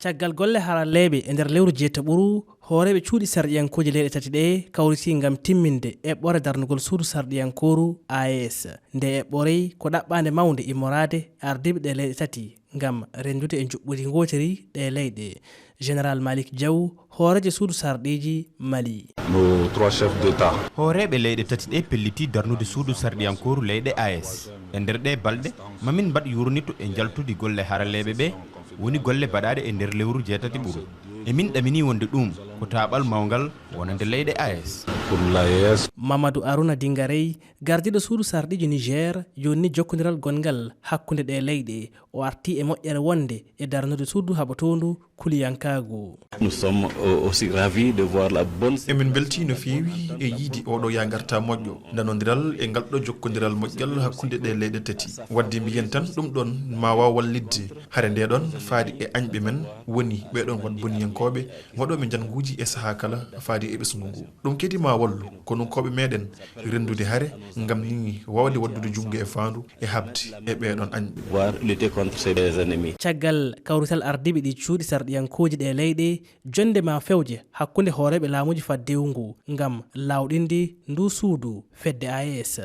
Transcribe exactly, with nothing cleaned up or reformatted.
Caggal golle haralleeɓe e nder lewru jeetaɓuru, hooreeɓe cuuɗi sarɗiyankooji leyɗe tati ɗee kawritii ngam timminde eɓɓoore darnugol suudu sarɗiyankooru A E S. Nde eɓɓoorey ko ɗaɓɓaande mawnde immoraade ardiiɓe ɗee leyɗe tati ngam renndude e njuɓɓudi ngootiri ɗee leyɗe. Général Malick Diaw, hooreejo suudu sarɗiiji Mali. Nos trois chefs d'État. Hooreeɓe leyɗe tati ɗee pellitii darnude suudu sarɗiyankooru leyɗe A E S. E nder ɗee balɗe, ma min mbaɗ yuurnito e njaltudi golle haralleeɓe ɓee, woni golle baɗaaɗe e nder lewru jeetati ɓuru. E min ɗaminii wonde ɗuum ko taaɓal mawngal wonande leyɗe A E S. Pour l'A E S. Mamadou Arouna Dingarey, gardiiɗo suudu sarɗiiji Niger, joonni jokkondiral gonngal hakkunde ɗee leyɗe. O artii e moƴƴere wonde e darnude suudu haɓotoondu kuliyankaagu. Nous sommes euh, aussi ravis de voir la bonne. Emin mbeltii no feewi e yiide oɗo yaagarta moƴƴo nanondiral e ngal ɗo jokkondiral moƴƴal hakkunde ɗee leyɗe tati. Waɗde mbiyen tan ɗum ɗoon ma waaw wallitde hare ndee ɗoon faade e añɓe men, woni ɓee ɗoon waɗboniyankooɓe waɗooɓe njannguuji e sahaa kala faade e ɓesngu ngu. Ɗum kadi ma wallu konunkooɓe meɗen renndude hare ngam ni waawde waɗdude junngo e faandu e haɓde e ɓee ɗoon añɓe. Voir lutter contre ces ennemis. Caggal kawrital ardiiɓe ɗii cuuɗi sarɗiyankooji ɗee leyɗe, jonnde ma fewje hakkunde hooreeɓe laamuuji faddewu ngu ngam laawɗinde nduu suudu fedde A E S.